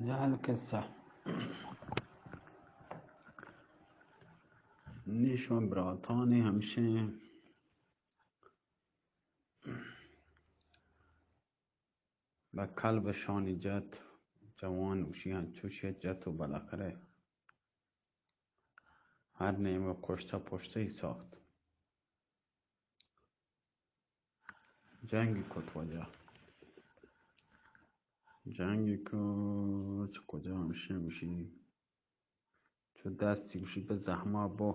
جہل قصہ۔ نی شما براتانی ہمشیں بہ کلب شانی جت، جوان گوشی ہنچوشی جت و بالاخرہ ہر نیمگا کشتہ پشتہ ای ساخت۔ جنگی کت واجہ۔ جنگی کت، کجا ہمشیں گوشی، چو دستی گوشی بہ زہما بو۔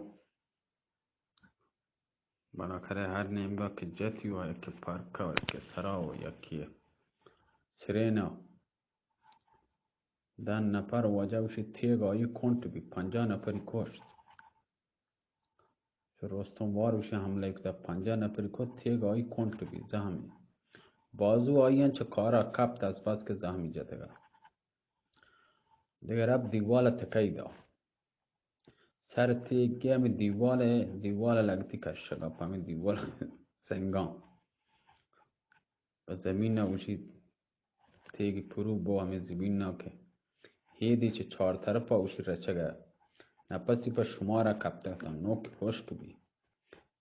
بالاخرہ ہر نیمگا کہ جتی و یکی پرکا و یکی سرا و یکی سرینا۔ دہ نفر واجہ گوشی تیگ آئی کنٹ بی، پنجاہ نفری کشت۔ چو رستم وار گوشی حملہ کتا، پنجاہ نفری کت، تیگ آئی کنٹ بی، زہمی۔ بازو آئی چہ کارا کپت، از بس کہ زہمی جتگا۔ دگہ رب دیوال تکئی دا۔ سر تیگی ہمیں دیوال، دیوال لگتی کشگا، پہ ہمیں دیوال سنگاں۔ پہ زمین ء گوشیت، تیگی پرو بو ہمیں زمین ء کہ ہیدی چہ چار طرف ء گوشی رچگ ء نپسی پہ شمار ء کپتگ اتاں، نوک ہشک بی۔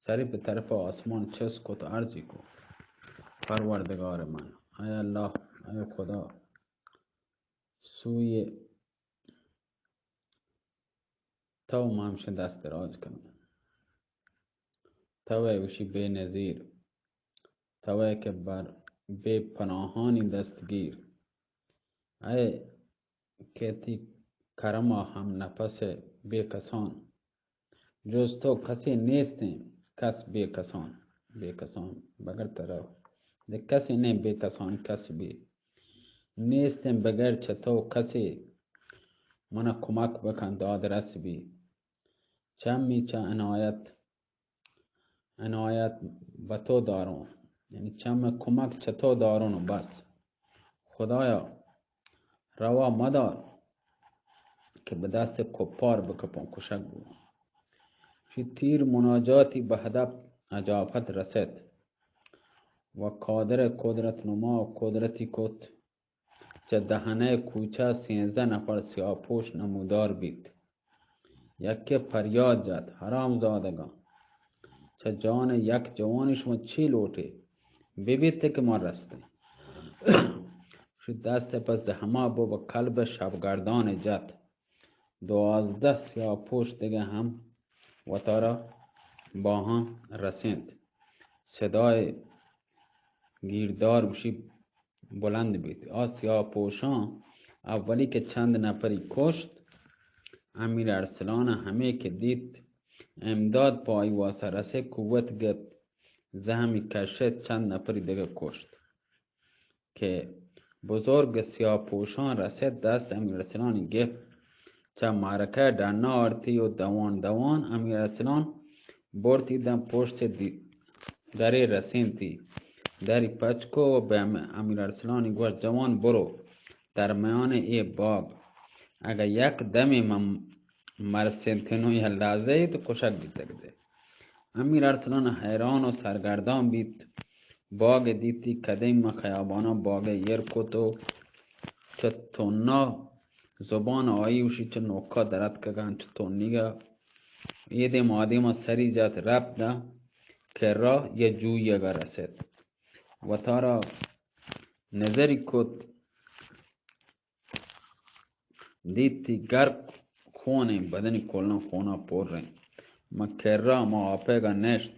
سری پہ طرف ء آسمان چست کت، عرضی کو، پروردگار من، اے اللہ، اے خدا، سوی تو ما ہمشیں دست دراج کنوں۔ تو ئے گوشی بے نظیر، تو ئے کہ بر بے پناہانی دستگیر۔ اے کہ تی کرما ہم نپس بے کسان۔ جز تو کسے نیستیں، کس بے کسان، بے کسان بگر ترا دے کسے نیں، بے کسان کس بی نیستیں بگر چہ تو کسے، منا کمک بکن داد رس بی۔ چمی چہ عنایت، عنایت بہ تو داروں، یعنی چم کمک چہ تو داروں بس۔ خدایا، روا مدار کہ بہ دست کپار بکپوں، کشگ بوں۔ شی تیر مناجاتی بہ ہدف اجافت رست و قادر قدرت نما قدرتی کت۔ چہ دہنئے کوچہ سینزدہ نفر سیاہ پوش نمودار بیت۔ یکے پریاد جت، حرام زادگاں! چہ جان یک جوانی شما چی لوٹے؟ ببیت کہ ما رستیں۔ شی دست پہ زہما بو بہ کلب شبگردان جت۔ دوازدہ سیاہ پوش دگہ ہم وتارا باہاں رسینت۔ صدائے گیردار گوشی بلند بیت۔ آ سیاہ پوشاں اولی کہ چند نفری کشت، امیر ارسلان ہمے کہ دیت امداد پہ آئی واسا رسے، قوت گپت، زہمی کشت، چند نفری دگہ کشت۔ کہ بزرگ سیاہ پوشاں رسیت دست، امیر ارسلانی گپت، چہ معرکہ ڈنا آرتی و دوان دوان امیر ارسلان برتی دم پشت دی-، درے رسینتی۔ دری پچ کو و بہ ام-، امیر ارسلانی گوشت، جوان برو در میان اے باغ، اگہ یک دمے من مرسینتنو یا لازے تو کشگ بیتگ دے۔ امیر ارسلان حیران و سرگردان بیت۔ باگ دیتی کدیم خیابانا باگ ایر کت و چہ تونا زبان آئی وشی چہ نوکا دراتکگان چہ تونیگا۔ ایدے مادیما سری جات رپت دا کرا یا جویگا رسیت۔ وتارا نظری کت۔ دیتی گرک خونیں، بدنی کلاں خونا پر انت۔ من کرا ہما آپیگا نشت،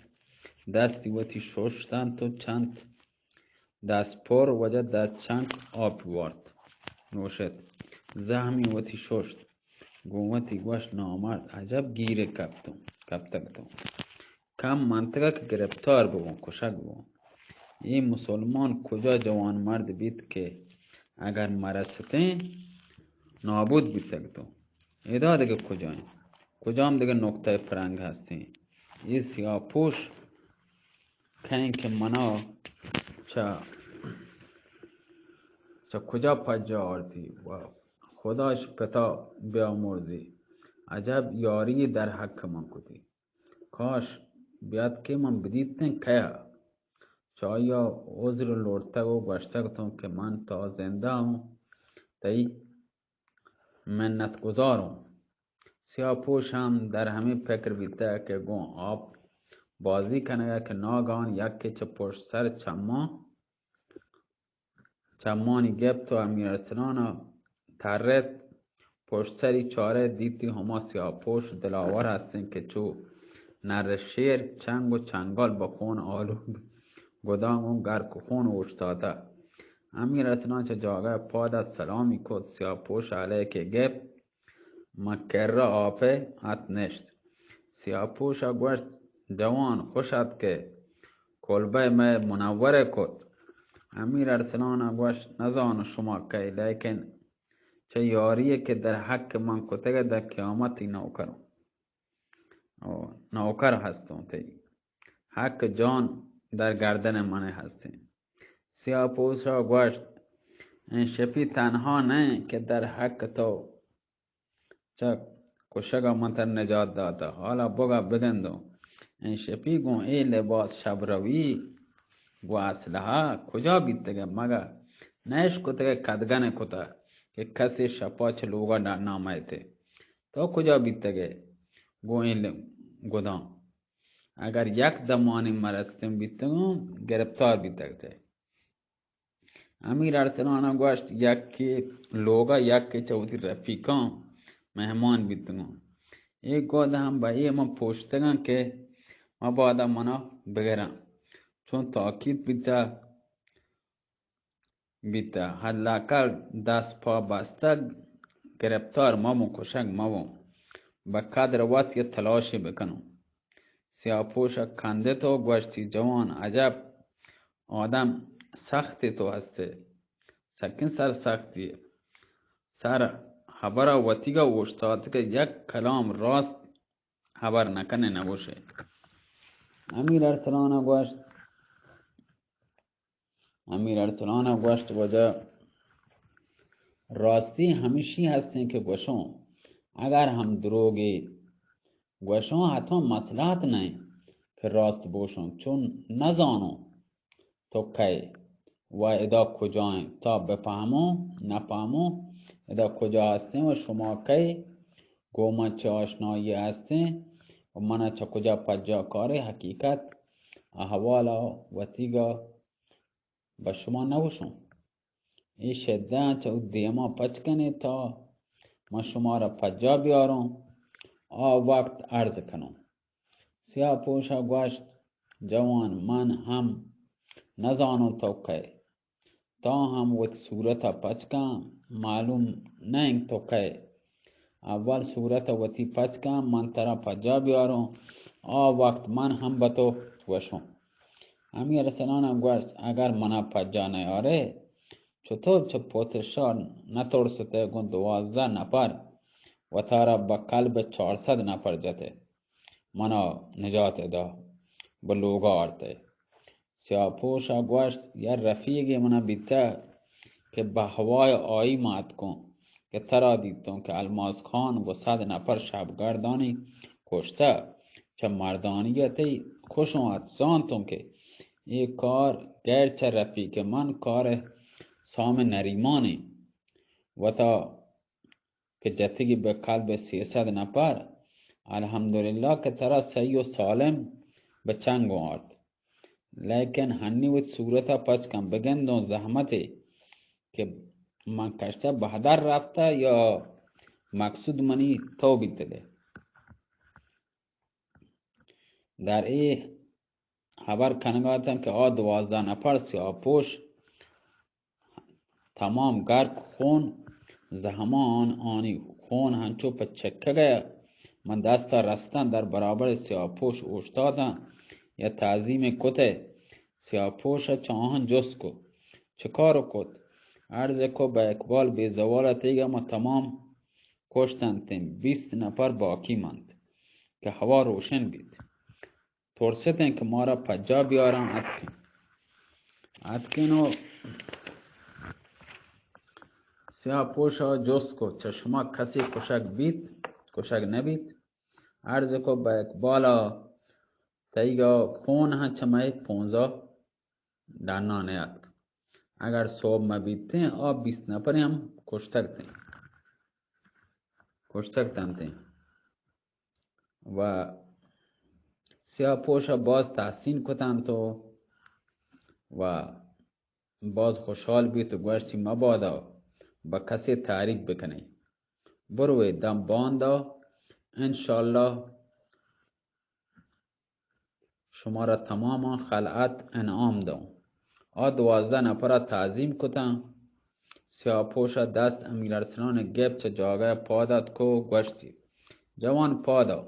دستی وتی ششتنت و چنت دست پر وجہ دست چنک آپ وارت، نوشت۔ زہمی وتی ششت، گوں وتی گوشت، نامرد عجب گیرے کپتوں، کپتگ تو۔ کم منتگا کہ گرپتار ببوں، کشگ ببوں۔ اے مسلمان کجا جوان مرد بیت کہ اگر مرستیں نابود بیتگ تو۔ ادا دگہ کجا انت؟ کجام دگہ نقطہ پرنگ ہستیں؟ اے سیاہ پوش کئیں کہ منا چہ، چہ کجا پجا آرتی و خداش پتا بیامرزی۔ عجب یاری در حق من کتی۔ کاش بیاتکے من بدیتیں کیا۔ چہ آئیا عذر لوٹتگ و گوشتگ اتوں کہ من تا زندہ اوں، تئی منت گزاروں۔ سیاہ پوش ہم در ہمیں فکر بیتہ کہ گوں آپ بازی کنگا کہ ناگہان یکے چہ پشت سر چمان چمانی گپت و امیر ارسلان ء ترت۔ پشت سری چارت، دیتی ہما سیاہ پوش دلاور ہستیں کہ چو نر شیر چنگ و چنگال بہ خون آلود گداں گوں گرک خون اوشتاتہ۔ امیر ارسلان چہ جاگہ پاد ات، سلامی کت، سیاہ پوش علیکہ گپت۔ من کرا آپے ات نشت۔ سیاہ پوشا گوشت، جوان، خوش ات کہ کلبہ مئے منور کت۔ امیر ارسلانا گوشت، نزانو شما کئے، لیکن چہ یاری کہ در حق من کتگ، در قیامت ای نوکر، او، نوکر ہستوں تئی۔ حق جان در گردن من ہستیں۔ سیاہ پوشا گوشت، این شپی تنہا نہ کہ در حق تو چہ کشگ ء من ترا نجات داتہ، حالا بگا بگندوں۔ این شپی گوں اے لباس شب روی گوں اسلحہ کجا بیتگے؟ مگہ نہ اشکتگے کدگن کتہ کہ کسے شپا چہ لوگا ڈنا مئیتے؟ تو کجا بیتگے گوں اے ل-، گداں؟ اگر یک دمانی مرستن بیتگوں، گرفتار بیتگتے۔ امیر ارسلان ء گوشت، یکے لوگ ء یکے چہ وتی رفیقاں مہمان بیتگاں۔ اے گد ہم بہ اے من پوشتگاں کہ مبادا منا بگراں۔ چون تاکید بیتہ، بیتہ، حدالاقل دست پا بستگ، گرفتار مبوں، کشگ مبوں، بہ قدر وت یے تلاشے بکنوں۔ سیاہ پوش ء کندت و گوشتی، جوان، عجب آدم سختے تو ہستے، سکیں سر سختی۔ سر ہبرا وتیگا اوشتات کہ یک کلام راست ہبر نکنے نگوشے۔ امیر ارسلان ء گوشت، امیر ارسلان ء گوشت، واجہ، راستی ہمشی ہستیں کہ گوشوں، اگر ہم دروگے گوشوں، حتما مصلحت نہ انت کہ راست بوشوں، چون نزانوں تو کئے و ادا کجا انت، تا بفہموں نفہموں ادا کجا ہستیں و شما کئے، گوں من چہ آشنائی ہستیں و منا چہ کجا پجا کارے، حقیقت احوالا وتیگا بہ شما نگوشوں۔ اے شدہ چہ او دیما پچ کنے تا من شمارا پجا بیاروں، آ وقت عرض کنوں۔ سیاہ پوشا گوشت، جوان، من ہم نزانوں تو کئے، تا ہم وت صورتا پچ کن، معلوم نہ انت تو کئے۔ اول صورت ء وتی پچ کن، من ترا پجا بیاروں، آ وقت من ہم بہ تو وشوں۔ امیر ارسلان ء گوشت، اگر منا پجا نیارے، چطور چہ پوتشا نترستے گوں دوازدہ نفر وتارا بہ قلب چار سد نفر جتے، منا نجات دا، بہ لوگا آرتے۔ سیاہ پوش ء گوشت، یا رفیگے منا بیتہ کہ بہ ہوای آئی ما اتکوں کہ ترا دیتوں کہ الماس خان گوں سد نفر شپگردانی کشتہ، چہ مردانی ء تئی خوشوں ات، زانتوں کہ اے کار غیر چہ رفیق من، کار سام نریمانی وتا کہ جتگی بہ قلب سیصد نفر، الحمدللہ کہ ترا صحیح و سالم بہ چنگ آرت۔ لیکن ہنی وت صورتا پچ کن، بگندوں زحمتے کہ من کشتہ بہدر رفتہ یا مقصود منی تو بیتگے۔ در اے ہبر کنگاتاں کہ آ دوازدہ نفر سیاہ پوش تمام گرک خون، زہماں آنی خون ہنچو پہ چکگ ء من دست ء رستاں، در برابر سیاہ پوش اوشتاتاں یا تعظیم کت ء سیاہ پوش ء چہ آہاں جست کو، چکار کت؟ عرض کو، بہ اقبال بے زوال ء تیگ ء ما تمام کشت انت، بیست نفر باقی منت کہ ہوا روشن بیت۔ ترستیں کہ مارا پجا بیاراں۔ اتکیں، اتکیں و سیاہ پوشا جست کو، چہ شما کسی کشگ بیت، کشگ نہ بیت؟ عرض کو، بہ اقبالا تئیگا خون ہاں چہ مئے پونزا ڈنا نیاتک۔ اگر سوب مہ بیتیں، آ بیست نفرے ہم کشتگ تیں۔ کشتگ تنت و سیاہ پوش ءَ باز تحسین کتنت و باز خوشحال بیت و گوشتی مبادا بہ کسے تعریف بکنئے، بروئے داں باندا انشاءاللہ شمارا تماماں خلعت انعام داں۔ آ دوازدہ نفرا تعظیم کتاں۔ سیاہ پوشا دست امیر ارسلان گپت، چہ جاگہ پاد اتک و گوشتی، جوان پادا،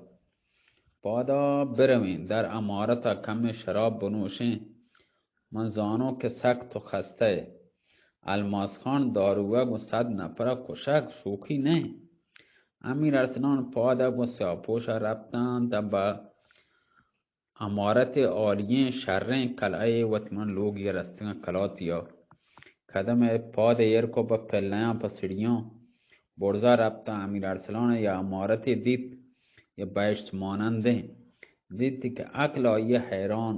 پادا برویں، در امارتا کمے شراب بنوشیں۔ من زانوں کہ سک تو خستہ ئے۔ الماس خان داروگ و صد نفرا کشگ شوخی نہ۔ امیر ارسلان پادا گوں سیاہ پوشا رپتاں، داں بہ امارت عالییں شریں قلعہ وت من لوگی رستگاں کلاتی ءَ قدم ءَ پاد ایر کو بہ پلیاں پہ سیڑھیاں برزا رپتاں۔ امیر ارسلان ءَ یا امارتے دیت، یا بہشت مانندیں دیت کہ عقل آئی ءَ حیران،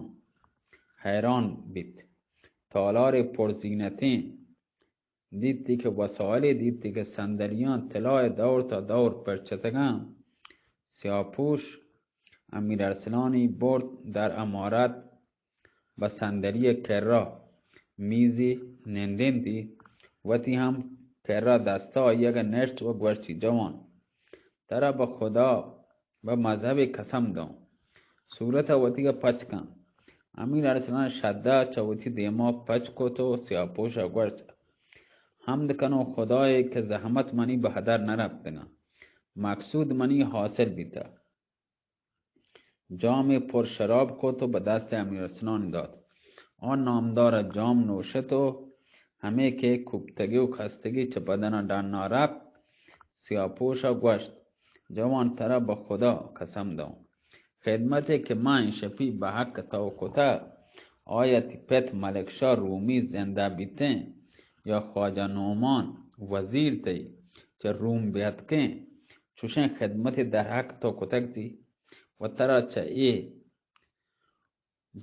حیران بیت۔ تالار پر زینتیں دیتی کہ وسائلے دیتی کہ صندلیاں طلائے دور تا دور پرچتگاں۔ سیاہ پوش امیر ارسلانی برد در امارت بہ صندلی کرا میزی نندینتی، وتی ہم کرا دستا آئی اگہ نشت و گوشتی، جوان، ترا بہ خدا بہ مذہب قسم داں، صورت ءَ وتی ءَ پچ کن۔ امیر ارسلان شدہ چہ وتی دیما پچ کت و سیاہ پوش ءَ گوشت، حمد کنوں خدائے کہ زحمت منی بہ ہدر نہ رپتگاں، مقصود منی حاصل بیتہ۔ جامے پر شراب کت و بہ دست امیر ارسلان دات۔ آ نامدار ءَ جام نوشت و ہمے کہ کوپتگی و خستگی چہ بدن ءَ ڈنا رپت، سیاہ پوش ءَ گوشت، جوان، ترا بہ خدا قسم داں، خدمتے کہ من شپی بہ حق تو کتہ، آیا تی پت ملک شاہ رومی زندہ بیتیں یا خواجہ نعمان وزیر تئی چہ روم بیاتکیں، چوشیں خدمتے در حق تو کتگ تی و ترا چہ اے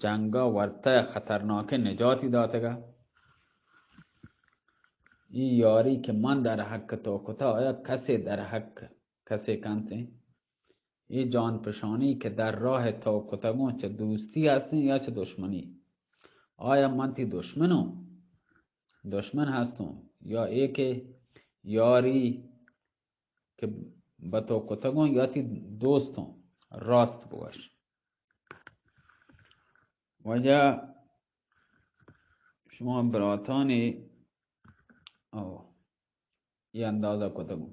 جنگا ورتہ خطرناکیں نجاتی داتگا۔ ای یاری کہ من در حق تو کتا، آیا کسے در حق کسے کنتیں؟ ای جان پشانی کہ در راہ تو کتگوں چہ دوستی ہستیں یا چہ دشمنی؟ آیا من تی دشمنوں؟ دشمن ہستوں؟ یا اے کہ یاری کہ بہ تو کتگوں یا تی دوستوں؟ راست بگوش۔ واجہ شما براتانی او اے اندازہ کتگوں۔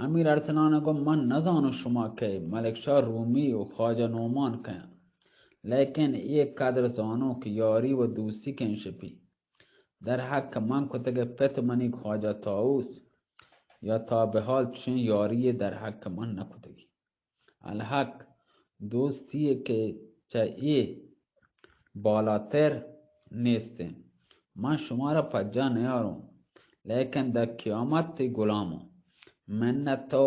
امیر ارسلان گو، من نزانوں شما کئے، ملک شاہ رومی و خواجہ نعمان کئے، لیکن اے قدر زانوں کہ یاری و دوستی کئے شپی۔ در حق من کتگ پت منی خواجہ طاووس یا تا بہ حال چشیں یاری در حق من نہ کتگی۔ الحق دوستی کہ چہ اے بالاتر نیستیں۔ من شمارا پجا نیاروں، لیکن در قیامت تئی غلاموں۔ منت تو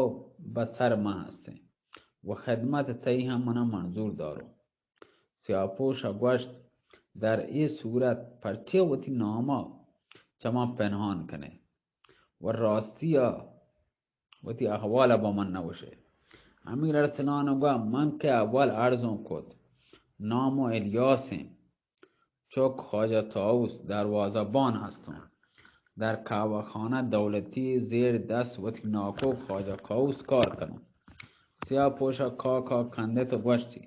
بہ سر من ہستیں و خدمت تئی ہم منا منظور داروں۔ سیاہ پوش ءَ گوشت، در اے صورت پرچے وتی نام ءَ چہ من پنہان کنے و راستی ءَ وتی احوال ءَ بہ من نہ گوشے؟ امیر ارسلان ءَ گوا، من کہ اول عرضوں کت، نام و الیاسیں، چک خواجہ طاووس دروازہ بان ہستوں۔ در قہوہ خانہ دولتی زیر دست وتی ناکو خواجہ قاووس کار کنوں۔ سیاہ پوش ءَ کا کا کندت و گوشتی،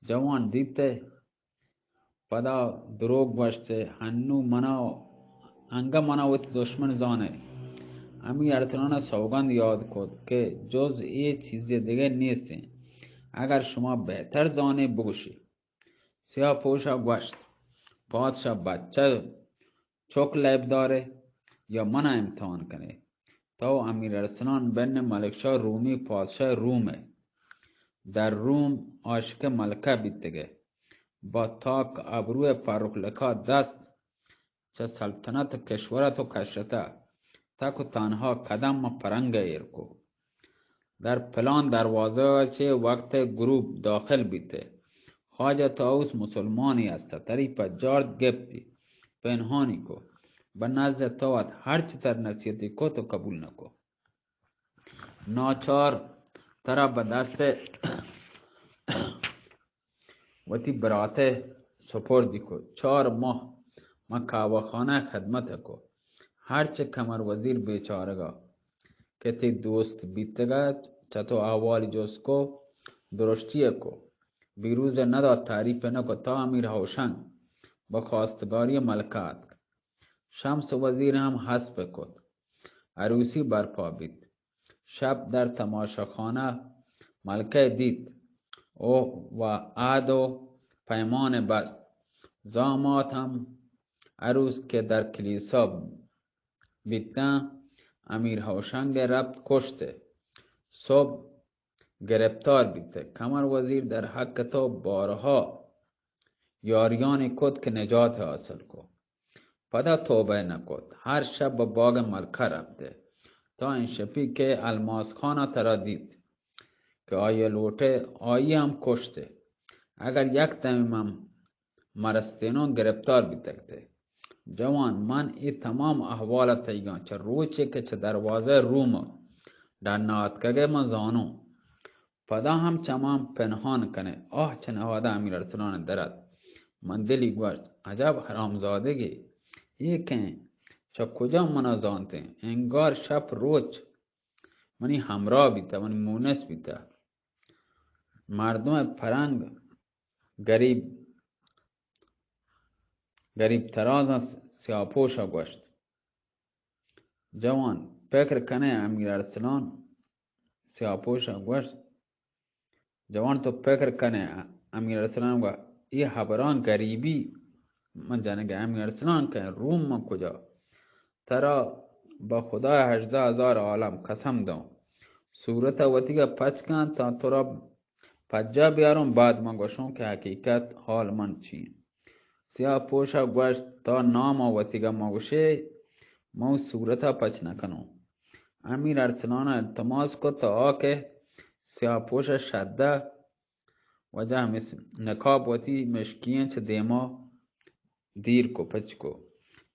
جوان، دیتے؟ پدا دروگ گوشت، ہنو منا، انگہ منا وتی دشمن زانے۔ ہمی ارسلان ءَ سوگند یاد کت کہ جز اے چیزے دگہ نیستیں۔ اگر شما بہتر زانے بگوشی۔ سیاہ پوش ءَ گوشت، پادشاہ بچہ چک لیب دارے یا منا امتحان کنے؟ تو امیر ارسلان بن ملک شاہ رومی پادشاہ روم ئے۔ در روم عاشق ملکہ بیتگے۔ با تاک ابروئے فرخ لکا دست چہ سلطنت کشورت و کشتہ، تک و تنہا قدم پرنگ ایر کو۔ در پلان دروازہ چہ وقت غروب داخل بیتے۔ خواجہ طاووس مسلمانی است، تری پہ جارد گپتی، پنہانی کو۔ بہ نزد تو ات ہرچ تر نصیحتی کو تو قبول نہ کو۔ ناچار ترا بہ دست وتی برات ء سپردی کت۔ چار ماہ من کاوہ خانہ ء خدمت ء کت۔ ہرچ قمر وزیر بیچارگ ء کہ تئی دوست بیتگ ات، چہ تو احوالی جست کت، درشتی ء کت۔ بیروز ء ندات، تعریف ء نکت، تا امیر ہوشنگ بہ خواستگاری ملکہ اتک۔ شمس وزیر ہم ہسپ ء کت۔ عروسی برپا بیت۔ شپ در تماشاخانہ ملکہ دیت و عہد و پیمان بست۔ زامات ہم عروس کہ در کلیسا بیتاں، امیر ہوشنگ رپت کشت۔ صبح گرپتار بیت۔ قمر وزیر در حق تو بارہا یاریانی کت کہ نجات حاصل کت۔ پدا توبہ نہ کت۔ ہر شپ بہ باگ ملکہ رپت۔ تا این شپی کہ الماس خان ترا دیت کہ آئی لوٹے، آئی ہم کشت۔ اگر یک دمی من مرستینوں گرپتار بیتگ تے۔ جوان، من اے تمام احوال تئیگاں چہ روچے کہ چہ دروازہ روم ڈن آتکگے من زانوں۔ پدا ہم چمان پنہان کنے۔ آہ، چہ نہادا امیر ارسلان در ات۔ من دلی گوشت، عجب حرامزادگے، اے کئے؟ چہ کجا منا زانتیں؟ انگار شپ روچ منی ہمراہ بیتہ، منی مونس بیتہ۔ مردم پرنگ گریب، گریب ترازاں سیاپوش ء گوشت۔ جوان، پکر کنے امیر ارسلان؟ سیاپوش ء گوشت، جوان تو پکر کنے؟ امیر ارسلان گوشت، اے ہبراں گریبی من جنگ ء۔ امیر ارسلان کئے؟ روم من کجا؟ ترا بہ خدائے ہژدہ ہزار عالم قسم دوں، صورت ء وتیگا پچ کن تا ترا پجا بیاروں، بعد من گوشوں کہ حقیقت حال من چی انت۔ سیاہ پوش ء گوشت، تا نام ء وتیگا مگوشے، من صورت ء پچ نہ کنوں۔ امیر ارسلان ء التماس کت تا آ کہ سیاہ پوش ء شدہ وجہ ہمے نقاب وتی مشکییں چہ دیما دیر کو، پچ کو۔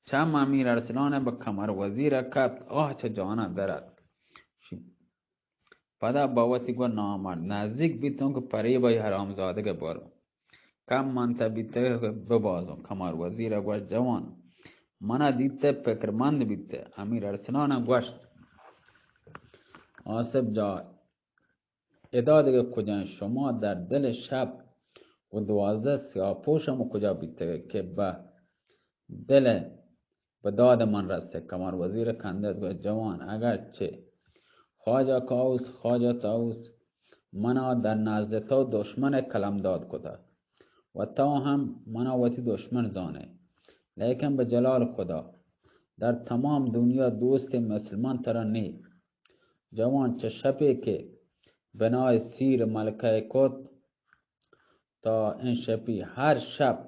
چم امیر ارسلان ء بہ کمر وزیر ء کپت، آہ چہ جان ء در اتک۔ پدا بہ وتی گوں نامرد نزیک بیتوں کہ پریب ء حرامزادگ ء بارو کم منتہ بیتگ کہ ببازوں۔ کمر وزیر ء گوشت، جوان، من ء دیتہ پکرمند بیتہ۔ امیر ارسلان ء گوشت، آصف جان، ادا دگہ کجا انت؟ شما در دل شپ و دوازدہ سیاہ پوش ہم کجا بیتگ کہ بہ دل بہ داد من رسے؟ کمر وزیر کندت گوشت، جوان، اگر چہ خواجہ کاوس، خواجہ طاووس منا در نزد تو دشمن قلم داد کتہ و تو ہم منا وتی دشمن زانے، لیکن بہ جلال خدا در تمام دنیا دوست مثل من ترا نی۔ جوان، چہ شپے کہ بنائے سیر ملکہ کت تا این شپی ہر شپ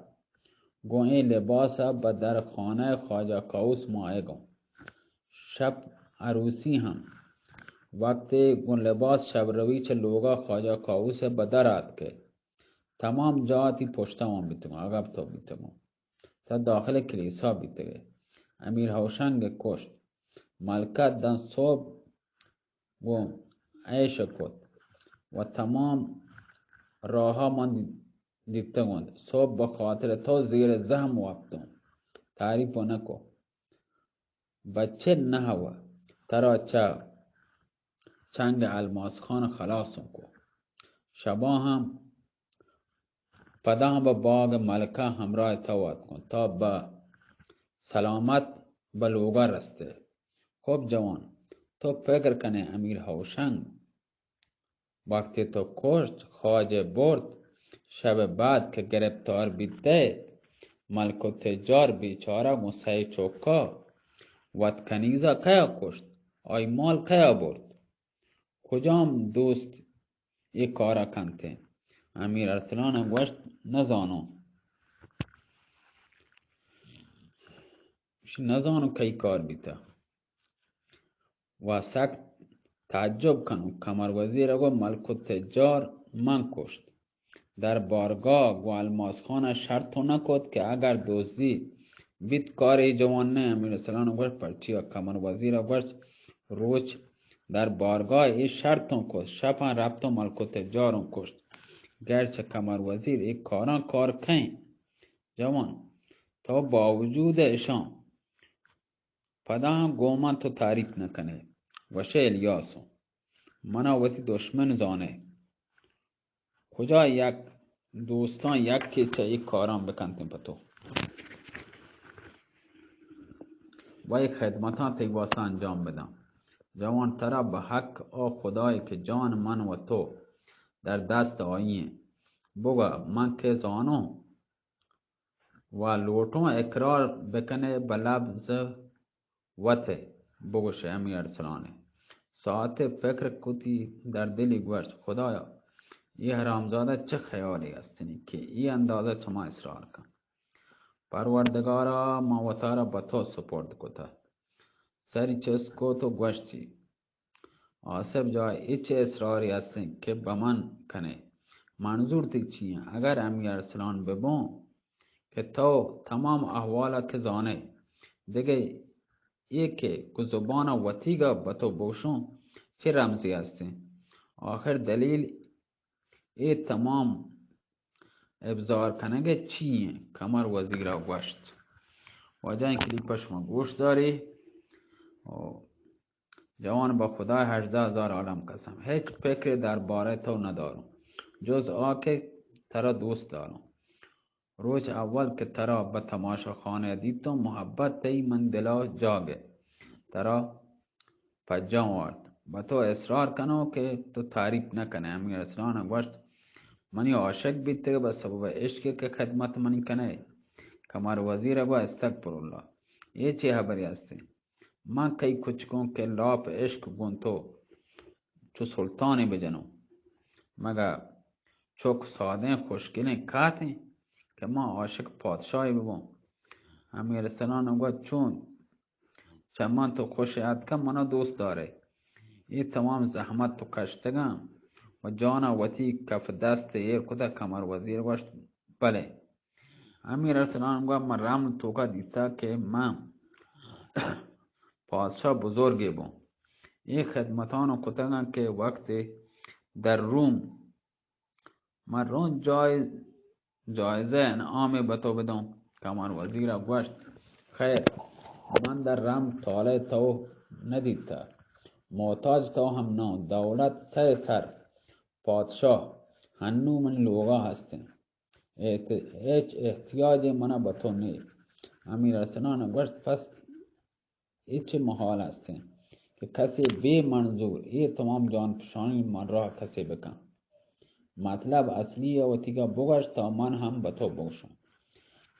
گوں اے لباس ء بہ در خانہ خواجہ کاوس ماہگوں۔ شپ عروسی ہم وقتے گوں لباس شب روی چہ لوگا خواجہ کاوس ء بہ در آتکے، تمام جاتی پشتاں بیتگوں، عقب تو بیتگوں۔ تا داخل کلیسا بیتگے۔ امیر ہوشنگ کشت۔ ملکہ داں صبح گوں عیش کت و تمام راہ من دیتگوں۔ صبح بہ خاطر تو زیر زہم وپتوں۔ تعریف نہ کو۔ بچے نہ و ترا چہ چنگ الماس خان خلاص کو۔ شباں ہم پدا ہم بہ باغ ملکہ ہمراہ تو آتکوں تا بہ سلامت بہ لوگا رستے۔ خب جوان، تو پکر کنے امیر ہوشنگ وقتی تو کشت، خواجہ برت، شب بعد کہ گرفتار بیتے، ملک التجار بیچارہ گوں سئے چوکا وت کنیزا کیا کشت؟ آئی مال کیا برت؟ کجام دوست اے کارا کنتے؟ امیر ارسلان گوشت، نزانوں۔ نزانوں کئی کار بیتا۔ و سک تعجب کنوں۔ کمر وزیر گو ملک التجار من کشت۔ در بارگاہ گو الماس خان شرط نہ کت کہ اگر دزی بیت کار اے جوان نہ۔ امیر ارسلان گوشت، پرچیا؟ کمر وزیر گوشت، روچ در بارگاہ اے شرطوں کت، شپاں رپتوں ملکوت جاروں کشت۔ گرچہ کمر وزیر اے کاراں کار کئیں؟ جوان، تو باوجود اشاں پدا ہم گوں من تو تعریف نہ کنے۔ وشے الیاسوں، منا وتی دشمن زانے۔ کجا یک دوستاں یکے چہ اے کاراں بکنتیں پہ تو و اے خدمتاں تئی واسطہ انجام بداں۔ جوان، ترا بہ حق آ خدائے کہ جان من و تو در دست آئی ایں، بگا من کہ زانوں و لوٹوں اقرار بکنے بہ لبز وت ء، بگوش امیر ارسلان ء۔ ساعتے فکر کتی، در دلی گوشت، خدایا، اے حرامزادہ چہ خیالے استنی کہ اے اندازہ چما اصرار کن؟ پروردگارا، من وتارا بہ تو سپرد کتہ۔ سری چست کت و گوشتی، آصف جان، اے چے اصرارے استیں کہ بہ من کنے؟ منظور تئی چی انت؟ اگر امیر ارسلان ببوں کہ تو تمام احوالا کہ زانے، دگہ اے کہ گوں زبانا وتیگا بہ تو بگوشوں، چے رمزے استیں؟ آخر دلیل اے تمام ابزار کنگ ء چی انت؟ کمر وزیر ء گوشت۔ واجہ، اے کلیپ ء شما گوش داری۔ او جوان، بہ خدا ہژدہ ہزار عالم قسم، ہچ فکرے دربارہ تو نداروں، جز آ کہ ترا دوست داروں۔ روچ اول کہ ترا بہ تماشا خانہ دیتوں، محبت تئی من دلا جاگہ ترا پجاں وارت۔ بہ تو اصرار کنوں کہ تو تعریف نہ کنے۔ امیر ارسلان ء گوشت، منی عاشق بیتگ بہ سبب عشق کہ خدمت منی کنے؟ کمر وزیر ء گوشت، استغفر اللہ، اے چے حبرے استیں؟ من کئی کچکوں کہ لاپ عشق گوں تو چو سلطانے بجنوں؟ مگہ چک سادیں خوشگلیں کاتیں کہ من عاشق پادشاہے ببوں؟ امیر ارسلان ء گوشت، چون؟ چہ من تو خوش اتکگ، منا دوست دارئے۔ اے تمام زحمت تو کشتگاں و جانا وتی کف دست ایر کتگ۔ کمر وزیر گوشت، بلے۔ امیر ارسلان گوشت، من رمل توکا دیتگ کہ من پادشاہ بزرگے بوں۔ اے خدمتانو کتگاں کہ وقتے در روم من رون جائز، جائزہ انعامے بہ تو بدوں۔ کمر وزیر ء گوشت، خیر، من در رم طالع تو ندیتہ، محتاج تو ہم نوں۔ دولت سئے سر، پادشاہ ہنو منی لوگا ہستیں۔ احت-، ہچ احتیاجے منا بہ تو نے۔ امیر ارسلان ء گوشت، پس اے چے محال استیں کہ کسے بے منظور اے تمام جان پشانی من راہ کسے بکن؟ مطلب اصلی ء وتیگا بگوش تا من ہم بہ تو بگوشاں۔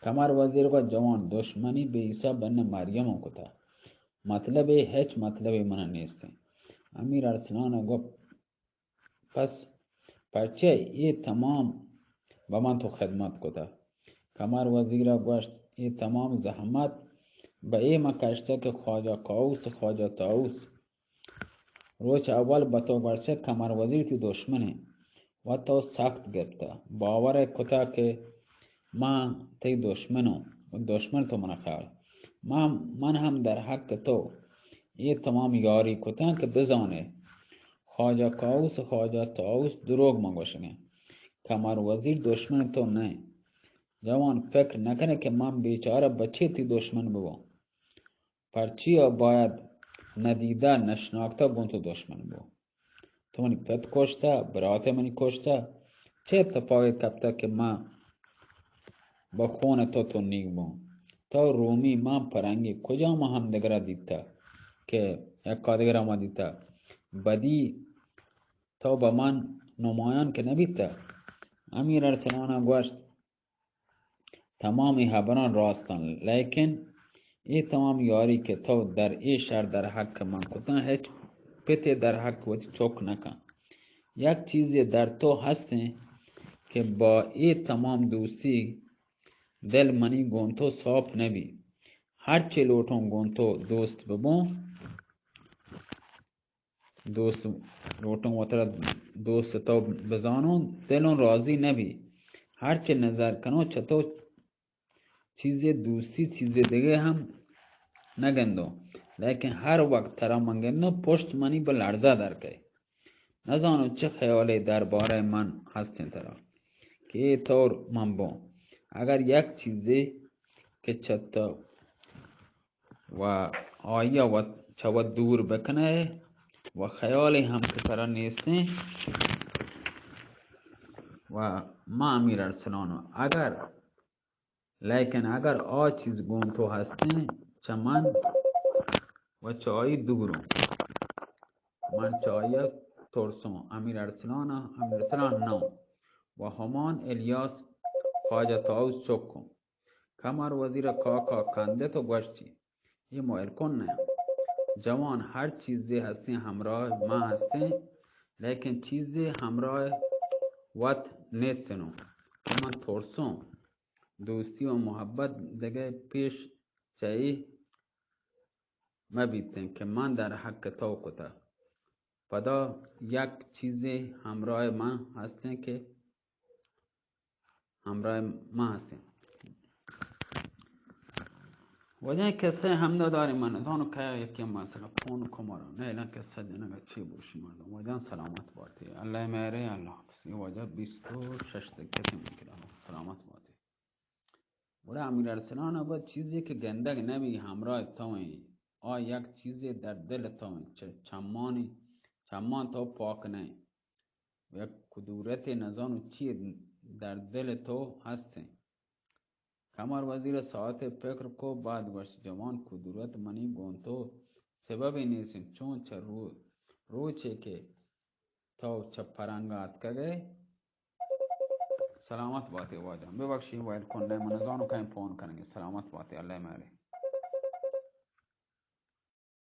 کمر وزیر گوشت، جوان، دشمنی بہ عیسی بن مریم ء کتہ۔ مطلبے، ہچ مطلبے منا نیستیں۔ امیر ارسلان ء گوشت، پس پرچے اے تمام بہ من تو خدمت کتہ؟ کمر وزیر ء گوشت، اے تمام زحمت بہ اے من کشتہ کہ خواجہ کاووس، خواجہ طاووس روچ اول بہ تو گوشتہ کمر وزیر تئی دشمن انت و تو سخت گپتہ، باور ء کتہ کہ من تئی دشمن اوں، دشمن تو منا خیال۔ من، من ہم در حق تو اے تمام یاری کتاں کہ بزانے خواجہ کاووس و خواجہ طاووس دروگ من گوشگیں۔ کمر وزیر دشمن تو نہ۔ جوان، فکر نہ کنے کہ من بیچارہ بچے تئی دشمن ببوں۔ پرچیا باید ندیدہ نشناکتہ گوں تو دشمن ببوں؟ تو منی پت کشتہ، برات منی کشتہ، چے اتفاقے کپتہ کہ من بہ خون تو تنیگ بوں؟ تو رومی، من پرنگی، کجا ما ہمدگرا دیتہ کہ یکا دگرا ما دیتہ؟ بدی تو بہ من نمایان کہ نبیتہ۔ امیر ارسلان ء گوشت، تمام اے ہبراں راستاں، لیکن اے تمام یاری کہ تو در اے شہر در حق من کتاں، ہچ پتے در حق وتی چک نہ کن۔ یک چیزے در تو ہستیں کہ با اے تمام دوستی دل منی گوں تو صاف نبی۔ ہرچے لوٹوں گوں تو دوست ببوں، دوست لوٹوں وترا دوست تو بزانوں، دلوں راضی نبی۔ ہرچے نظر کنوں چہ تو چیزے دوستی، چیزے دگہ ہم نہ گندوں۔ لیکن ہر وقت ترا من گندوں، پشت منی بہ لرزہ در کئے۔ نزانوں چہ خیالے دربارہ من ہستیں ترا کہ اے طور من بوں۔ اگر یک چیزے کہ چہ تو و آئی ء وت چہ وت دور بکنئے و خیالے ہم کہ ترا نیستیں و ما امیر ارسلان اگر، لیکن اگر آ چیز گوں تو ہستیں، چہ من و چہ آئی دوروں۔ من چہ آئی ء ترسوں۔ امیر ارسلان ء امیر ارسلان نہ و ہمان الیاس خواجہ طاووس چک اوں۔ کمر وزیر ء کاکا کندت و گوشتی، اے مئیل کن نہ انت۔ جوان، ہر چیزے ہستیں ہمراہ ما ہستیں، لیکن چیزے ہمراہ وت نیستنوں کہ من ترسوں۔ دوستی و محبت دگہ پیش چہ اے مہ بیتیں کہ من در حق تو کتہ۔ پدا یک چیزے ہمراہ من ہستیں کہ ہمراہ من ہستیں۔ واجہ قصہ ہمدا داریں، من نزانوں کیا یکی ہم مثلا فون کو مارا۔ نہ، الا قصہ جنگا چی بوشی مردم۔ واجہ سلامت باتے۔ اللہ مہرے، اللہ حافظ۔ اے واجہ بیست و شش دقیقہ من کرا۔ سلامت باتے۔ گڑا امیر ارسلان ابا چیزے کہ گندگ نبی ہمراہ تو ایں۔ آ یک چیزے در دل تو ایں۔ چ-، چمانی، چمان تو پاک نہ ایں۔ یک کدورتے نزانوں چی در دل تو ہستیں۔ کمر وزیر ساعت فکر کو، بعد گوشت، جوان، کدورت منی گوں تو سببے نیست، چون چہ رو-، روچے کہ تو چہ پرنگ ء اتکگ ئے۔ سلامت باتے واجہ، ببخشی ویل کن نہ، من نزانوں کئے فون کنگے۔ سلامت باتے، اللہ مہرے۔